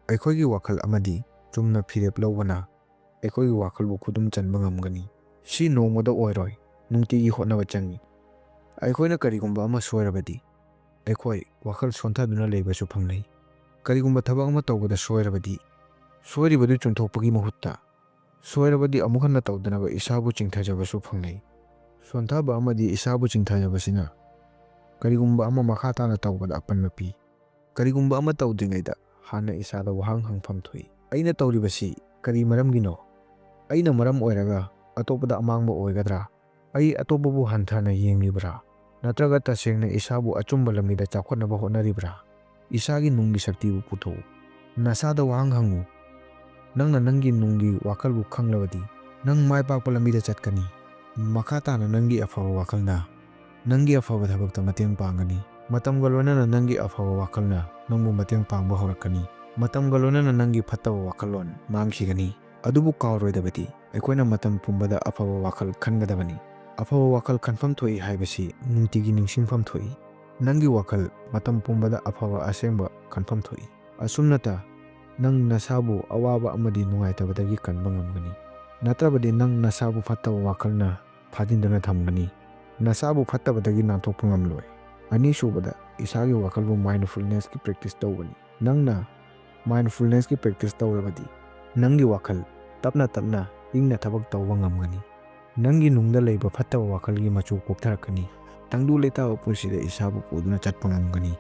ꯑꯩꯈꯣꯏꯒꯤ ꯋꯥꯈꯜ ꯑꯃꯗꯤ ꯆꯨꯝꯅ ꯐꯤꯔꯦꯞ ꯂꯧꯕꯅ ꯑꯩꯈꯣꯏꯒꯤ ꯋꯥꯈꯜꯕꯨ ꯈꯨꯗꯨꯝ ꯆꯟꯕ ꯉꯝꯒꯅꯤ꯫ ꯁꯤ ꯅꯣꯡꯃꯗ ꯑꯣꯏꯔꯣꯏ, ꯅꯨꯡꯇꯤꯒꯤ ꯍꯣꯠꯅꯕ ꯆꯪꯏ꯫ ꯑꯩꯈꯣꯏꯅ ꯀꯔꯤꯒꯨꯝꯕ ꯑꯃ ꯁꯣꯏꯔꯕꯗꯤ, ꯑꯩꯈꯣꯏ ꯋꯥꯈꯜ ꯁꯣꯟꯊꯗꯨꯅ ꯂꯩꯕꯁꯨ ꯐꯪꯂꯦ꯫ ꯀꯔꯤꯒꯨꯝꯕ ꯊꯕꯛ ꯑꯃ ꯇꯧꯕꯗ ꯁꯣꯏꯔꯕꯗꯤ, ꯁꯣꯏꯔꯤꯕꯗꯨ ꯆꯨꯝꯊꯣꯛꯄꯒꯤ ꯃꯍꯨꯠꯇ, ꯁꯣꯏꯔꯕꯗꯤ ꯑꯃꯨꯛ ꯍꯟꯅ ꯇꯧꯗꯅꯕ ꯏꯁꯥꯕꯨ ꯆꯤꯡꯊꯖꯕꯁꯨ ꯐꯪꯂꯦ꯫ ꯁꯣꯟꯊꯕ ꯑꯃꯗꯤ ꯏꯁꯥꯕꯨ ꯆꯤꯡꯊꯖꯕꯁꯤꯅ ꯀꯔꯤꯒꯨꯝꯕ ꯑꯃ ꯃꯈꯥ ꯇꯥꯅ ꯇꯧꯕꯗ ꯑꯄꯟꯕ ꯄꯤ꯫ ꯀꯔꯤꯒꯨꯝꯕ ꯑꯃ ꯇꯧꯗ꯭ꯔꯤꯉꯩꯗ ꯍꯥꯟꯅ ꯏꯁꯥꯗ ꯋꯥꯍꯪ ꯍꯪꯐꯝ ꯊꯣꯛꯏ, "ꯑꯩꯅ ꯇꯧꯔꯤꯕꯁꯤ ꯀꯔꯤ ꯃꯔꯝꯒꯤꯅꯣ? ꯑꯩꯅ ꯃꯔꯝ ꯑꯣꯏꯔꯒ ꯑꯇꯣꯞꯄꯗ ꯑꯃꯥꯡꯕ ꯑꯣꯏꯒꯗ꯭ꯔꯥ? ꯑꯩ ꯑꯇꯣꯞꯄꯕꯨ ꯍꯟꯊꯅ ꯌꯦꯡꯂꯤꯕ꯭ꯔꯥ? ꯅꯠꯇ꯭ꯔꯒ ꯇꯁꯦꯡꯅ ꯏꯁꯥꯕꯨ ꯑꯆꯨꯝꯕ ꯂꯝꯕꯤꯗ ꯆꯥꯎꯈꯠꯅꯕ ꯍꯣꯠꯅꯔꯤꯕ꯭ꯔꯥ?" ꯏꯁꯥꯒꯤ ꯅꯨꯡꯒꯤ ꯁꯛꯇꯤꯕꯨ ꯄꯨꯊꯣꯛꯎ꯫ ꯅꯁꯥꯗ ꯋꯥꯍꯪ ꯍꯪꯉꯨ, "ꯅꯪꯅ ꯅꯪꯒꯤ ꯅꯨꯡꯒꯤ ꯋꯥꯈꯜꯕꯨ ꯈꯪꯂꯕꯗꯤ, ꯅꯪ ꯃꯥꯏ ꯄꯥꯛꯄ ꯂꯝꯕꯤꯗ ꯆꯠꯀꯅꯤ꯫ ꯃꯈꯥ ꯇꯥꯅ ꯅꯪꯒꯤ ꯑꯐꯕ ꯋꯥꯈꯜꯅ ꯅꯪꯒꯤ ꯑꯐꯕ ꯊꯕꯛꯇ ꯃꯇꯦꯡ ꯄꯥꯡꯒꯅꯤ꯫ ꯃꯇꯝꯒ ꯂꯣꯏꯅꯅ ꯅꯪꯒꯤ ꯑꯐꯕ ꯋꯥꯈꯜꯅ ꯅꯪꯕꯨ ꯃꯇꯦꯡ ꯄꯥꯡꯕ ꯍꯧꯔꯛꯀꯅꯤ꯫ ꯃꯇꯝꯒ ꯂꯣꯏꯅꯅ ꯅꯪꯒꯤ ꯐꯠꯇꯕ ꯋꯥꯈꯜꯂꯣꯟ ꯃꯥꯡꯈꯤꯒꯅꯤ꯫ ꯑꯗꯨꯕꯨ ꯀꯥꯎꯔꯣꯏꯗꯕꯗꯤ, ꯑꯩꯈꯣꯏꯅ ꯃꯇꯝ ꯄꯨꯝꯕꯗ ꯑꯐꯕ ꯋꯥꯈꯜ ꯈꯟꯒꯗꯕꯅꯤ꯫ ꯑꯐꯕ ꯋꯥꯈꯜ ꯈꯟꯐꯝ ꯊꯣꯛꯏ ꯍꯥꯏꯕꯁꯤ ꯅꯨꯡꯇꯤꯒꯤ ꯅꯤꯡꯁꯤꯡꯐꯝ ꯊꯣꯛꯏ꯫ ꯅꯪꯒꯤ ꯋꯥꯈꯜ ꯃꯇꯝ ꯄꯨꯝꯕꯗ ꯑꯐꯕ ꯑꯁꯦꯡꯕ ꯈꯟꯐꯝ ꯊꯣꯛꯏ꯫ ꯑꯁꯨꯝꯅꯇ ꯅꯪ ꯅꯁꯥꯕꯨ ꯑꯋꯥꯕ ꯑꯃꯗꯤ ꯅꯨꯡꯉꯥꯏꯇꯕꯗꯒꯤ ꯀꯟꯕ ꯉꯝꯒꯅꯤ꯫ ꯅꯠꯇ꯭ꯔꯕꯗꯤ ꯅꯪ ꯅꯁꯥꯕꯨ ꯐꯠꯇꯕ ꯋꯥꯈꯜꯅ ꯐꯥꯖꯤꯟꯗꯨꯅ ꯊꯝꯒꯅꯤ꯫ ꯅꯁꯥꯕꯨ ꯐꯠꯇꯕꯗꯒꯤ ꯅꯥꯟꯊꯣꯛꯄ ꯉꯝꯂꯣꯏ꯫ ꯑꯅꯤꯁꯨꯕꯗ, ꯏꯁꯥꯒꯤ ꯋꯥꯈꯜꯕꯨ mindfulnessꯀꯤ practice ꯇꯧꯕꯅꯤ꯫ ꯅꯪꯅ mindfulnessꯀꯤ practice ꯇꯧꯔꯕꯗꯤ, ꯅꯪꯒꯤ ꯋꯥꯈꯜ ꯇꯞꯅ ꯇꯞꯅ ꯏꯪꯅ ꯊꯕꯛ ꯇꯧꯕ ꯉꯝꯒꯅꯤ꯫ ꯅꯪꯒꯤ ꯅꯨꯡꯗ ꯂꯩꯕ ꯐꯠꯇꯕ ꯋꯥꯈꯜꯒꯤ ꯃꯆꯨ ꯀꯣꯛꯊꯔꯛꯀꯅꯤ꯫ ꯇꯪꯗꯨ ꯂꯩꯇꯥꯕ ꯄꯨꯟꯁꯤꯗ ꯏꯁꯥꯕꯨ ꯄꯨꯗꯨꯅ ꯆꯠꯄ ꯉꯝꯒꯅꯤ꯫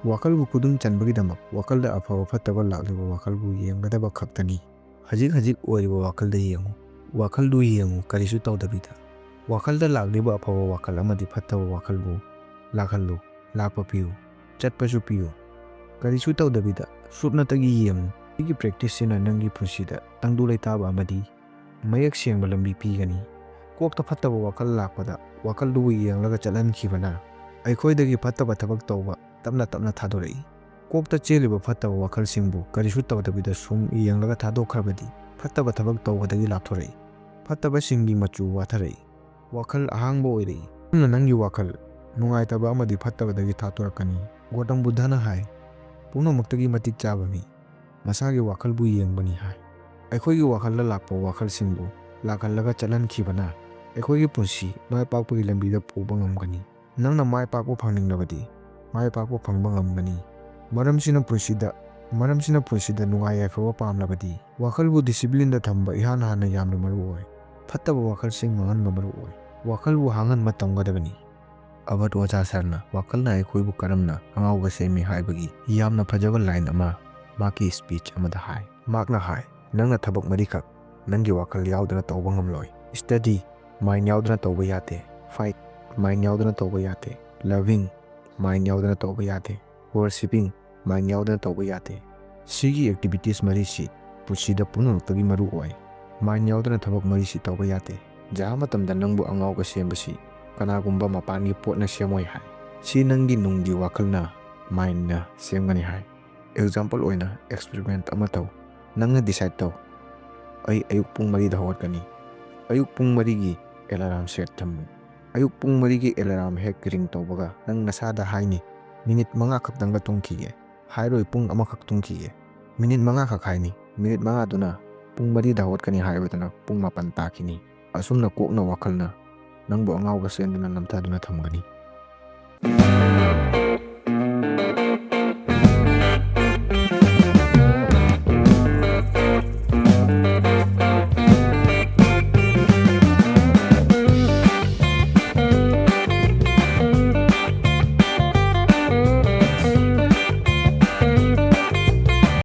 ꯋꯥꯈꯜꯕꯨ ꯈꯨꯗꯨꯝ ꯆꯟꯕꯒꯤꯗꯃꯛ ꯋꯥꯈꯜꯗ ꯑꯐꯕ ꯐꯠꯇꯕ ꯂꯥꯛꯂꯤꯕ ꯋꯥꯈꯜꯕꯨ ꯌꯦꯡꯒꯗꯕ ꯈꯛꯇꯅꯤ꯫ ꯍꯧꯖꯤꯛ ꯍꯧꯖꯤꯛ ꯑꯣꯏꯔꯤꯕ ꯋꯥꯈꯜꯗ ꯌꯦꯡꯉꯨ꯫ ꯋꯥꯈꯜꯗꯨ ꯌꯦꯡꯉꯨ, ꯀꯔꯤꯁꯨ ꯇꯧꯗꯕꯤꯗ꯫ ꯋꯥꯈꯜꯗ ꯂꯥꯛꯂꯤꯕ ꯑꯐꯕ ꯋꯥꯈꯜ ꯑꯃꯗꯤ ꯐꯠꯇꯕ ꯋꯥꯈꯜꯕꯨ ꯂꯥꯛꯍꯜꯂꯨ, ꯂꯥꯛꯄ ꯄꯤꯌꯨ, ꯆꯠꯄꯁꯨ ꯄꯤꯌꯨ꯫ ꯀꯔꯤꯁꯨ ꯇꯧꯗꯕꯤꯗ ꯁꯨꯞꯅꯇꯒꯤ ꯌꯦꯡꯉꯨ꯫ ꯁꯤꯒꯤ practiceꯁꯤꯅ ꯅꯪꯒꯤ ꯄꯨꯟꯁꯤꯗ ꯇꯪꯗꯨ ꯂꯩꯇꯥꯕ ꯑꯃꯗꯤ ꯃꯌꯦꯛ ꯁꯦꯡꯕ ꯂꯝꯕꯤ ꯄꯤꯒꯅꯤ꯫ ꯀꯣꯛꯇ ꯐꯠꯇꯕ ꯋꯥꯈꯜ ꯂꯥꯛꯄꯗ ꯋꯥꯈꯜꯗꯨꯕꯨ ꯌꯦꯡꯂꯒ ꯆꯠꯍꯟꯈꯤꯕꯅ ꯑꯩꯈꯣꯏꯗꯒꯤ ꯐꯠꯇꯕ ꯊꯕꯛ ꯇꯧꯕ ꯇꯞꯅ ꯇꯞꯅ ꯊꯥꯗꯣꯔꯛꯏ꯫ ꯀꯣꯛꯇ ꯆꯦꯜꯂꯤꯕ ꯐꯠꯇꯕ ꯋꯥꯈꯜꯁꯤꯡꯕꯨ ꯀꯔꯤꯁꯨ ꯇꯧꯗꯕꯤꯗ ꯁꯨꯝ ꯌꯦꯡꯂꯒ ꯊꯥꯗꯣꯛꯈ꯭ꯔꯕꯗꯤ ꯐꯠꯇꯕ ꯊꯕꯛ ꯇꯧꯕꯗꯒꯤ ꯂꯥꯞꯊꯣꯔꯛꯏ꯫ ꯐꯠꯇꯕꯁꯤꯡꯒꯤ ꯃꯆꯨ ꯋꯥꯊꯔꯛꯏ꯫ ꯋꯥꯈꯜ ꯑꯍꯥꯡꯕ ꯑꯣꯏꯔꯛꯏ꯫ ꯑꯗꯨꯅ ꯅꯪꯒꯤ ꯋꯥꯈꯜ ꯅꯨꯡꯉꯥꯏꯇꯕ ꯑꯃꯗꯤ ꯐꯠꯇꯕꯗꯒꯤ ꯊꯥꯗꯣꯔꯛꯀꯅꯤ꯫ ꯒꯣꯇꯝ ꯕꯨꯗꯙꯅ ꯍꯥꯏ, "ꯄꯨꯝꯅꯃꯛꯇꯒꯤ ꯃꯇꯤꯛ ꯆꯥꯕ ꯃꯤ ꯃꯁꯥꯒꯤ ꯋꯥꯈꯜꯕꯨ ꯌꯦꯡꯕꯅꯤ" ꯍꯥꯏ꯫ ꯑꯩꯈꯣꯏꯒꯤ ꯋꯥꯈꯜꯗ ꯂꯥꯛꯄ ꯋꯥꯈꯜꯁꯤꯡꯕꯨ ꯂꯥꯛꯍꯜꯂꯒ ꯆꯠꯍꯟꯈꯤꯕꯅ ꯑꯩꯈꯣꯏꯒꯤ ꯄꯨꯟꯁꯤ ꯃꯥꯏ ꯄꯥꯛꯄꯒꯤ ꯂꯝꯕꯤꯗ ꯄꯨꯕ ꯉꯝꯒꯅꯤ꯫ ꯅꯪꯅ ꯃꯥꯏ ꯄꯥꯛꯄ ꯐꯪꯅꯤꯡꯂꯕꯗꯤ ꯃꯥꯏ ꯄꯥꯛꯄ ꯐꯪꯕ ꯉꯝꯒꯅꯤ꯫ ꯃꯔꯝꯁꯤꯅ ꯄꯨꯟꯁꯤꯗ, ꯃꯔꯝꯁꯤꯅ ꯄꯨꯟꯁꯤꯗ ꯅꯨꯡꯉꯥꯏ ꯌꯥꯏꯐꯕ ꯄꯥꯝꯂꯕꯗꯤ ꯋꯥꯈꯜꯕꯨ disciplineꯗ ꯊꯝꯕ ꯏꯍꯥꯟ ꯍꯥꯟꯅ ꯌꯥꯝꯅ ꯃꯔꯨ ꯑꯣꯏ꯫ ꯐꯠꯇꯕ ꯋꯥꯈꯜꯁꯤꯡ ꯃꯥꯡꯍꯟꯕ ꯃꯔꯨ ꯑꯣꯏ꯫ ꯋꯥꯈꯜꯕꯨ ꯍꯥꯡꯍꯟꯕ ꯇꯝꯒꯗꯕꯅꯤ꯫ ꯑꯕꯠ ꯑꯣꯖꯥ ꯁꯥꯔꯅ ꯋꯥꯈꯜꯅ ꯑꯩꯈꯣꯏꯕꯨ ꯀꯔꯝꯅ ꯑꯉꯥꯎꯕ ꯁꯦꯝꯃꯤ ꯍꯥꯏꯕꯒꯤ ꯌꯥꯝꯅ ꯐꯖꯕ line ꯑꯃ ꯃꯍꯥꯛꯀꯤ speech ꯑꯃꯗ ꯍꯥꯏ꯫ ꯃꯍꯥꯛꯅ ꯍꯥꯏ, "ꯅꯪꯅ ꯊꯕꯛ ꯃꯔꯤꯈꯛ ꯅꯪꯒꯤ ꯋꯥꯈꯜ ꯌꯥꯎꯗꯅ ꯇꯧꯕ ꯉꯝꯂꯣꯏ꯫ Study, mind ꯌꯥꯎꯗꯅ ꯇꯧꯕ ꯌꯥꯗꯦ꯫ Fight, mind ꯌꯥꯎꯗꯅ ꯇꯧꯕ ꯌꯥꯗꯦ꯫ Loving, mind ꯌꯥꯎꯗꯅ ꯇꯧꯕ ꯌꯥꯗꯦ꯫ Worshipping, mind ꯌꯥꯎꯗꯅ ꯇꯧꯕ ꯌꯥꯗꯦ꯫ ꯁꯤꯒꯤ activities ꯃꯔꯤꯁꯤ ꯄꯨꯟꯁꯤꯗ ꯄꯨꯝꯅꯃꯛꯇꯒꯤ ꯃꯔꯨ ꯑꯣꯏ"꯫ Mind ꯌꯥꯎꯗꯅ ꯊꯕꯛ ꯃꯔꯤꯁꯤ ꯇꯧꯕ ꯌꯥꯗꯦ꯫ ꯖꯍꯥ ꯃꯇꯝꯗ ꯅꯪꯕꯨ ꯑꯉꯥꯎꯕ ꯁꯦꯝꯕꯁꯤ ꯀꯅꯥꯒꯨꯝꯕ ꯃꯄꯥꯟꯒꯤ ꯄꯣꯠꯅ ꯁꯦꯝꯃꯣꯏ ꯍꯥꯏ꯫ ꯁꯤ ꯅꯪꯒꯤ ꯅꯨꯡꯒꯤ ꯋꯥꯈꯜꯅ, mindꯅ ꯁꯦꯝꯒꯅꯤ ꯍꯥꯏ꯫ Example ꯑꯣꯏꯅ experiment ꯑꯃ ꯇꯧ꯫ ꯅꯪꯅ decide ꯇꯧ, "ꯑꯩ ꯑꯌꯨꯛ ꯄꯨꯡ ꯃꯔꯤꯗ ꯍꯧꯒꯠꯀꯅꯤ"꯫ ꯑꯌꯨꯛ ꯄꯨꯡ ꯃꯔꯤꯒꯤ alarm set ꯊꯝꯃꯨ꯫ ꯑꯌꯨꯛ ꯄꯨꯡ ꯃꯔꯤꯒꯤ alarm ꯍꯦꯛ ring ꯇꯧꯕꯒ ꯅꯪ ꯅꯁꯥꯗ ꯍꯥꯏꯅꯤ, "Minute ꯃꯉꯥ ꯈꯛꯇꯪꯒ ꯇꯨꯝꯈꯤꯒꯦ"꯫ ꯍꯥꯏꯔꯣꯏ, "ꯄꯨꯡ ꯑꯃꯈꯛ ꯇꯨꯝꯈꯤꯒꯦ"꯫ Minute ꯃꯉꯥ ꯈꯛ ꯍꯥꯏꯅꯤ꯫ Minute ꯃꯉꯥꯗꯨꯅ ꯄꯨꯡ ꯃꯔꯤꯗ ꯍꯧꯒꯠꯀꯅꯤ ꯍꯥꯏꯕꯗꯨꯅ ꯄꯨꯡ ꯃꯥꯄꯟ ꯇꯥꯈꯤꯅꯤ꯫ ꯑꯁꯨꯝꯅ ꯀꯣꯛꯅ ꯋꯥꯈꯜꯅ ꯅꯪꯕꯨ ꯑꯉꯥꯎꯕ ꯁꯦꯝꯗꯨꯅ ꯅꯝꯊꯗꯨꯅ ꯊꯝꯒꯅꯤ꯫